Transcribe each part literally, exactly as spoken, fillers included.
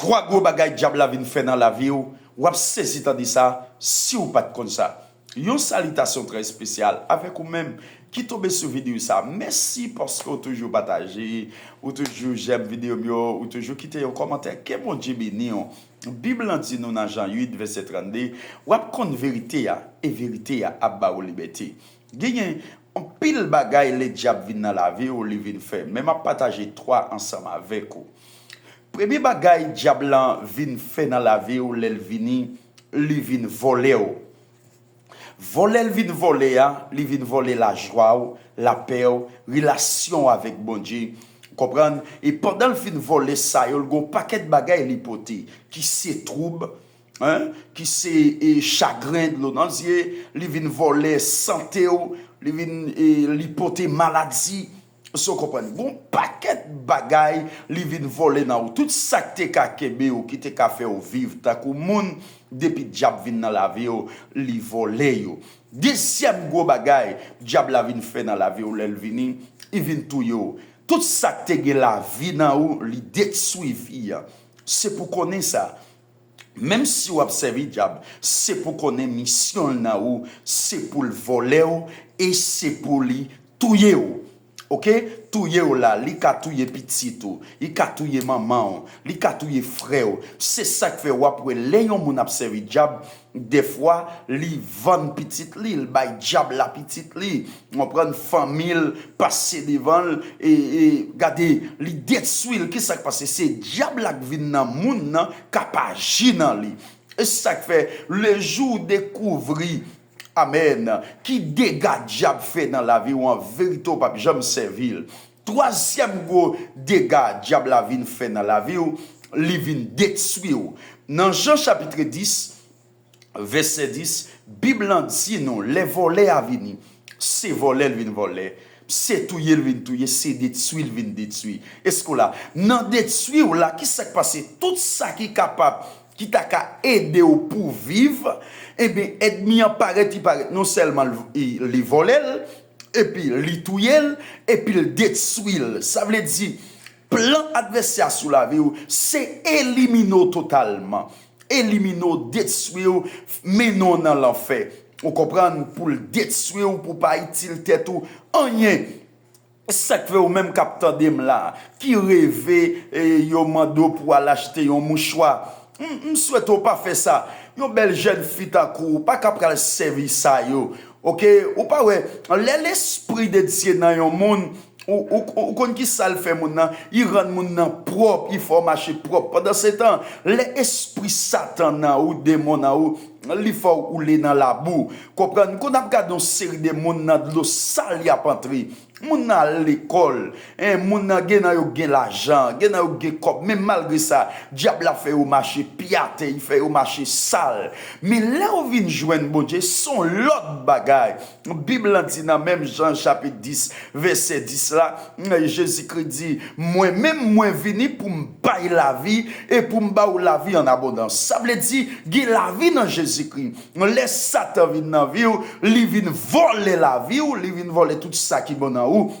Twa gwo bagay dyab la vin fè nan lavi w, w ap sezi tande sa si w pa t konn sa. Yon salitasyon trè espesyal avèk ou menm ki tonbe sou videyo sa. Mèsi paske w toujou pataje, ou toujou jèm videyo m yo, ou toujou kite yon kòmantè. Ke Bondye beni w. Bib lan di nou nan Jan uit, vèsè trannde, w ap konn verite a, e verite a ap ba ou libète. Genyen anpil bagay lè dyab vin nan lavi w, li vin fè. Men m ap pataje twa ansanm avèk ou. Premye bagay dyab lan vin fè nan lavi w lè l vini, li vin vòlè w. Vòlè l vin vòlè a, li vin vòlè lajwa w, lapè w, relasyon w avèk Bondye. Konprann? E pandan l fin vòlè sa yo, l gon pakèt bagay li pote, ki se twoub, hein, ki se e, chagren, dlo nan zye, li vin vòlè sante w, li vin e, li pote maladi. So konprann, gon pakèt bagay li vin vòlè nan ou. Tout sa k te ka kenbe w, ki te ka fè w viv tankou moun, depi dyab vin nan lavi w, li vòlè yo. Dezyèm gwo bagay dyab la vin fè nan lavi w lè l vini, li vin touye w. Tout sa k te gen lavi nan ou, li detwi vi a. Se pou konnen sa. Menm si w ap sèvi dyab, se pou konnen misyon l nan ou, se pou l vòlè w e se pou li touye w. Oke? Touye w la, li ka touye pitit ou, li ka touye manman w, li ka touye frè w. Se sa k fè w ap wè lè yon moun ap sèvi dyab, dèfwa li vann pitit li, l bay dyab la pitit li. Konprann? Fanmi l pase devan l, e, e gade, li detwi l. Kisa k pase? Se dyab la k vin nan moun nan k ap aji nan li. E sa k fè, lejou w dekouvri, amèn, ki dega dyab fè nan lavi w, an verite w p ap janm sèvi l. Twazyèm gwo dega dyab la vin fè nan lavi w, li vin detwi w. Nan Jan chapit dis, vèsè dis, Bib lan di nou, lè vòlè a vini, se vòlè l vin vòlè, se touye l vin touye, se detwi l vin detwi. Èske w la? Nan detwi w la, kisa k pase? Tout sa ki kapab, ki ta ka ede w pou viv, ebyen, ènmi an parèt, li parèt, non sèlman li, li vòlè l, epi li touye l, epi l detwi l. Sa vle di, plan advèsè a sou lavi w, se elimine w totalman. Elimine w, detwi w, mennen w nan lanfè. Ou konprann? Pou l detwi w, pou w pa itil tèt ou anyen. Sa k fè ou menm k ap tande m la, ki reve, e, yo mande w pou w al achte yon mouchwa. M, m swete w pa fè sa. Yon bèl jèn fi tankou w pa ka pral sèvi sa yo. Oke? Ou pa wè, lè Lespri de Dye nan yon moun, ou, ou, ou konn ki sa l fè moun nan? Li rann moun nan pwòp, li fè w mache pwòp. Pandan se tan, lè espri Satan nan ou, demon nan ou, li fè w woule nan labou. Konprann? Kou n ap gade yon seri de moun nan dlo sal y ap antre. Moun nan al lekòl, en, moun nan gen nan yo gen lajan, gen nan yo gen kòb, men malgre sa, dyab la fè yo mache pyatè, li fè yo mache sal. Men lè w vin jwenn Bondye, se yon lòt bagay. Bib lan di nan menm Jan chapit dis, vèsè dis la, Jezikri di, mwen menm, mwen vini pou m bay lavi e pou m ba w lavi an abondans. Sa vle di, gen lavi nan Jezikri. Lè Satan vin nan vi w, li vin vòlè lavi w, li vin vòlè tout sa ki bon nan ou.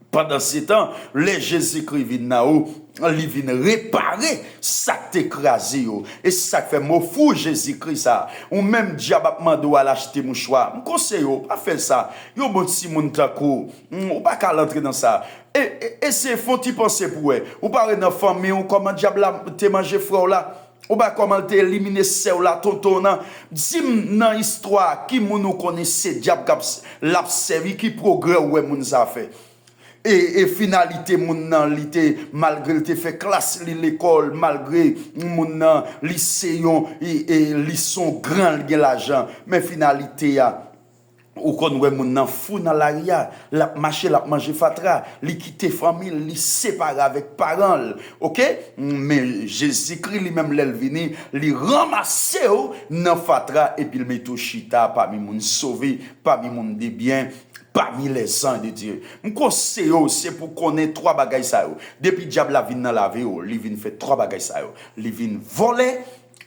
Pandan se tan, lè Jezikri vin nan ou, li vin repare sa k te kraze yo. E se sa k fè m ofri w Jezikri sa. Ou menm dyab ap mande w al achte mouchwa. M konseye w, pa fè sa. Yon bon timoun tankou w, mm, ou pa ka al antre nan sa. E, e, eseye fè yon ti panse pou wè. Ou pa wè nan fanmi w kòman dyab la te manje frè w la? Ou pa kòman l te elimine sè w la, tonton w nan? Di m nan istwa a, ki moun ou konnen se dyab k ap, l ap sèvi, ki pwogrè ou wè moun sa a fè? E, e finalite moun nan, li te, malgre l te fè klas li lekòl, malgre moun nan, li se yon, e, e, li se yon gran, li gen lajan, men finalite a, ou konn wè moun nan fou nan lari a, l ap mache, l ap manje fatra, li kite fanmi l, li separe avèk paran l, oke? Men Jezikri li menm, lè l vini, li ranmase w nan fatra, epi l mete w chita pami moun sove, pami moun de byen, pami les anges de Dieu. M konseye w, se pou konnen twa bagay sa yo. Depi dyab la vin nan lavi w, li vin fè twa bagay sa yo. Li vin vòlè,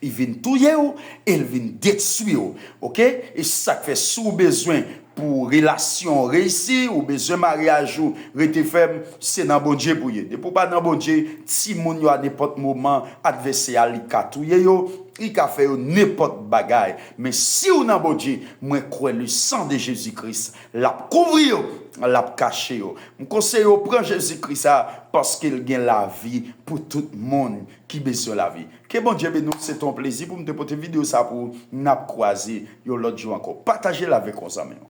li vin touye w, e li vin detwi w. Oke? E sa k fè, si w bezwen pou relasyon reyisi, ou bezwen maryaj ou rete fèm, se nan Bondye pou ye. Depi w pa nan Bondye, timoun yo a nenpòt moman, advèsè a li ka touye yo, li ka fè yo nenpòt bagay. Men si w nan Bondye, mwen kwè le sang de Jezi Kris, l ap kouvri yo, l ap kache yo. M konseye w pran Jezi Kris a, paske l gen lavi pou tout moun ki bezwen lavi. Ke Bondye beni w, se te yon plezi pou m te pote videyo sa pou ou. N ap kwaze yon lòt jou ankò. Pataje l avèk yon zanmi w.